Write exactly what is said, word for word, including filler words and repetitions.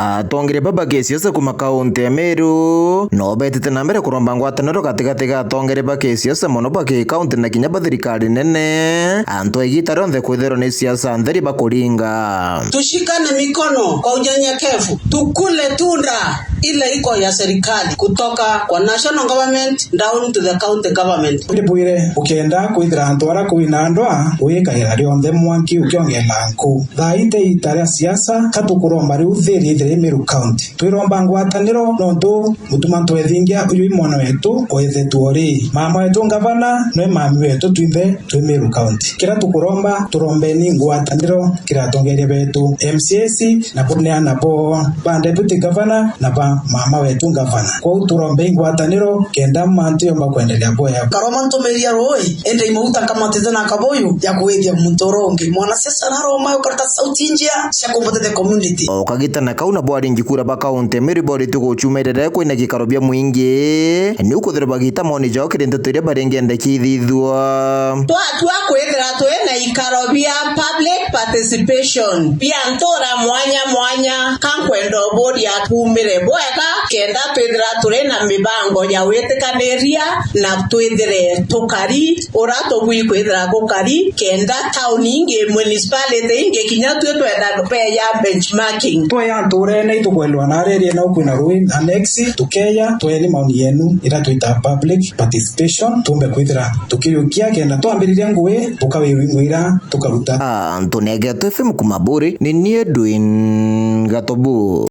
Atongeri baba ba kisiasa kuma kaunti ya Meru no betite na mbere kuromba ngwataniro gatigati ga atongeri ba kisiasa mono ba gikaunti na kinya ba thirikari nene, antu a igita rionthe kwithirwa ni siasa ntheri bakuringa. Tushikane mikono kwa unyenyekevu, tukule tunda ile iko ya serikali kutoka kwa national government down to the county government. Ndibwire, ukenda kwithira antu aria kwina ndwaa, wikaira rionthe mwanki ukiongeera nku. Thaa ii ti ita ria siasa, ka tukuromba riu thiri ithire i Meru County. Twiromba ngwataniro nontu Mutuma Ntwethingia uyu i mwana wetu, o ithe tu ori. Mama wetu ngavana, nwe mami wetu twinthe twi Meru County. Kiria tukuromba, turombeni ngwataniro kiri atongeria betu, M C As, na bo ni ana bo ba deputy governor na ba mama wetu ngavana. Kwou turombe ingwataniro kenda mantu yomba kwendelea bwega. Karoma ntumiria rui, indi imauta nkamatite na kabuyu ya kuithia muntu uria ungi. Mwanasiasa naroma ukareta sauti njia cia kumbutetea community. O kagita na kau nabo aringi kura ba kaunti ya Meru boritwe gucumirira kwina gikaro bia mwingi, ni ukwithirwa bagita maoni jao kiri nteto iria baringienda kithithua. Twatua kwithira twi na ikaro bia public participation bia ntura mwanya mwanya, ka nkwenda uburia bumire bwega kenda twithira turi na mibango ya witikaniria na twithire tukari uria tubui kwithira gukari, kenda tauni ingi, municipality ingi, kinya tui twenda beya benchmarking. Tweya nturene itukwendwa na aria iriena ukwina rui annex, tukeya, tweeni maoni yenu iria twita public participation, tumbe kwithira tukiriukia kenda twambiriria ngui, tukawirwi ngui iria tukaruta. Antu negetwe F M kuma Buri, ni nie Edwin Gatobu.